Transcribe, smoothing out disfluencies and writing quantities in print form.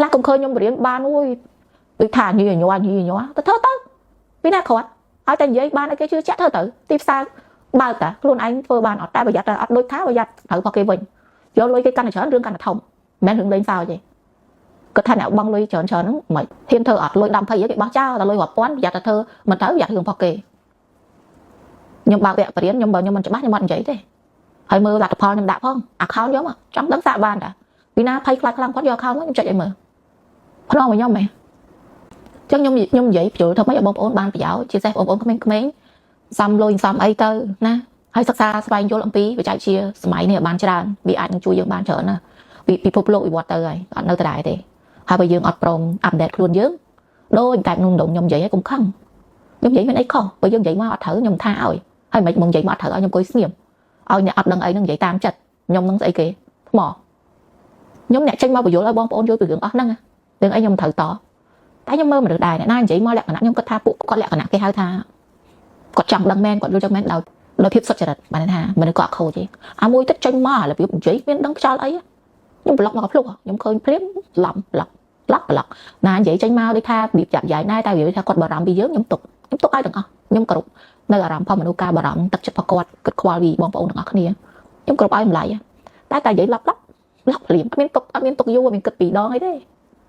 ខ្លះកុំឃើញខ្ញុំបរៀនបានអូយដូចថាញីញ័រញីញ័រទៅធ្វើទៅពីណាគ្រាន់ឲ្យតែនិយាយបានឲ្យគេជឿជាក់ធ្វើទៅទីផ្សារបើកតាខ្លួនឯងធ្វើបានអត់តែប្រយ័ត្នតែអត់ដូចថាប្រយ័ត្នត្រូវរបស់គេវិញយកលុយគេកាន់តែច្រើនរឿងកាន់តែធំមិនមែនរឿងលេងសើចទេគាត់ថាអ្នកបង់លុយច្រើនច្រើនហ្នឹងមិនហ៊ានធ្វើអត់លុយ10 20គេបោះចោលតែលុយរាប់ពាន់ប្រយ័ត្នតែធ្វើមិនត្រូវប្រយ័ត្នរឿងរបស់គេខ្ញុំបើកវគ្គបរៀនខ្ញុំបើខ្ញុំមិនច្បាស់ខ្ញុំអត់និយាយទេហើយមើលលទ្ធផលខ្ញុំដាក់ផង account ខ្ញុំចង់ដឹងសាកបានតាពីណាភ័យខ្លាចខ្លាំងគាត់យក account មកខ្ញុំចុចឲ្យមើលភ្នំឲ្យខ្ញុំហ៎ចឹងខ្ញុំខ្ញុំនិយាយបញ្យល់ធ្វើម៉េចឲ្យបងប្អូនបានប្រយោជន៍ជាពិសេសបងប្អូនក្មេងៗសំលុយសំអីទៅណាហើយសិក្សាស្វែងយល់អំពីបច្ចេកវិទ្យាសម័យនេះឲ្យបានច្រើនវាអាចនឹងជួយយើងបានច្រើនណាពីពិភពលោកវិវត្តទៅហើយអត់នៅដដែលទេហើយបើយើងអត់ព្រម update ខ្លួនយើងដូចតែក្នុងដងខ្ញុំនិយាយឲ្យកុំខឹងខ្ញុំនិយាយមានអីខុសបើយើងនិយាយមកអត់ត្រូវខ្ញុំថាឲ្យហើយមិនមកនិយាយមកអត់ត្រូវឲ្យខ្ញុំអង្គុយស្ងៀមឲ្យអ្នកអត់ដឹងអីនឹងនិយាយតាមចិត្តខ្ញុំនឹងស្អីគេថ្មខ្ញុំអ្នកចេញមកបញ្យល់ឲ្យបងប្អូនយល់ពីរឿងអស់ហ្នឹងរឿងអីខ្ញុំត្រូវតតែខ្ញុំមើលមនុស្សដែរអ្នកណានិយាយមកលក្ខណៈខ្ញុំគិតថាពួកគាត់លក្ខណៈគេហៅថាគាត់ចង់ដឹងមែនគាត់យល់ចឹងមែនដោយដោយភាពសុចរិតបានថាមនុស្សគាត់អត់ខូចទេអាមួយទឹកចេញមករបៀបនិយាយមានដឹងខ្យល់អីខ្ញុំប្លុកមកភ្លុកខ្ញុំឃើញភ្លាមឡំប្លុកប្លុកប្លុកណានិយាយចេញមកដូចថារបៀបចាប់យ៉ៃដែរតែវាថាគាត់បារម្ភពីយើងខ្ញុំទុកខ្ញុំទុកឲ្យទាំងអស់ខ្ញុំគោរពនៅអារម្មណ៍ផងមនុស្សការបារម្ភទឹកចិត្តរបស់គាត់គិតខ្វល់ពីបងប្អូនទាំងអស់គ្នាខ្ញុំគោរពឲ្យតម្លៃតែតែនិយាយឡប់ឡប់ឡប់ភ្លាមអត់មានទុកអត់មានទុកយូរអត់មានគិតពីរដងអីទេ។